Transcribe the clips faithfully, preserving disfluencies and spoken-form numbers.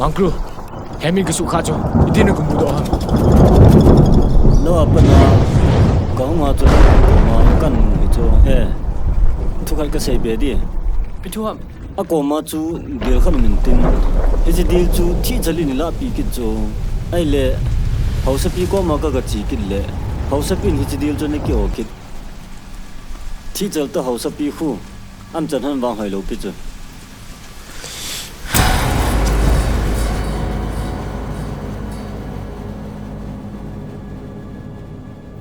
Uncle, Hemin kasukha chu, iti nakum budo ham. Lo apana, kahung a chu, ma kan mu hi chu, eh, thukhat kasei be di. Ipi thu ham? Akoma chu deal khat um intin, hiche deal chu thichalin ilah pi kit chu. Ahile, haosapi koma ka, kache kit le, haosapi in hiche deal chu ana ki-o kit. Thichal toh haosapi khu, amchan han vang hoilou pi chu.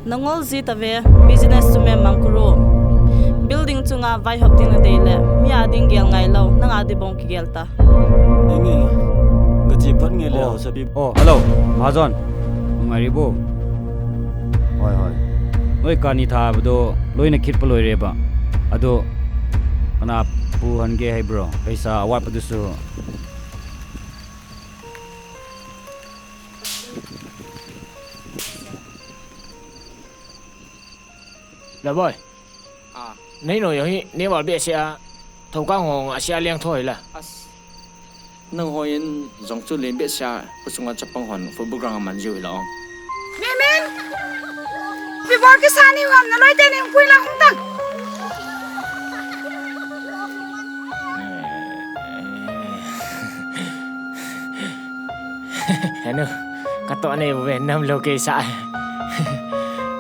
Nangol ji tave, business chu me mangkuru. Building chunga vaihop ding nadei le, mi a ding gel ngailou, nang a ding bong kigel ta. Enge, gache phat nge le haosapi. Oh, hello, Mahajon. Ngai ri bo. Hoi, hoi. Noi kani tha bado, loi na khit pa loi re ba. Ado, kana pu han ge hai bro. Paisa awat pa du su. La boy. Ah. Nei noi jong hi, nei val behseh a, thokang hong a sia leng thoi la. As. Nang hoi in jong chu len behseh a, khosung a chapang hon football ground a man jiu hi la ong. Min Min! Football kisa ni hon na loi te ni pui la hung tang. Henu, katoh nei bu ve nam lo kei sa.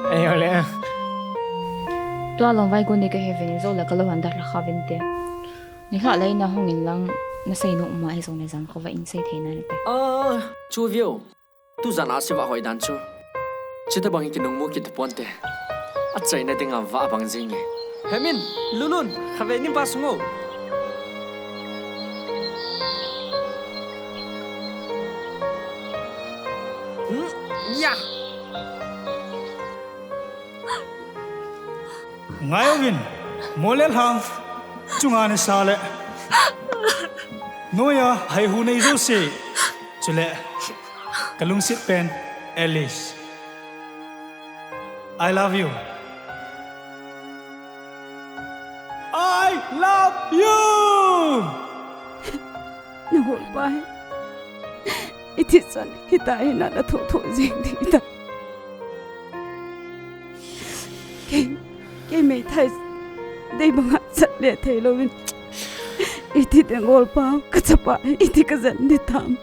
Ayo le. Tua long vai gun ni ka he ve ni zo la ka lo han da la kha vin te. Ni hla lai na hung in lang na sei no ma he zo ne zan ko va in sei thei na ni te. Ah, chu vio. Tu zan a se va hoi dan chu. Chita bang hi kinung mu kit pon te. A chaina dinga va bang jing e. Hemin, Lulun, khave nim ba sungo. Hmm, ya. Ngai uvin, mol le lhang, chunga ni sa le. Noia, hai hu nei jo se. Chule, ka lungset pen, Alice. I love you. I love you! Nangol pa hi. Iti chan, hita hi na na tho tho jing di ta. Kei, kei mei thai dei banga chat le thei louvin. Iti te ngol pa, ka chapa, iti ka jan di tam.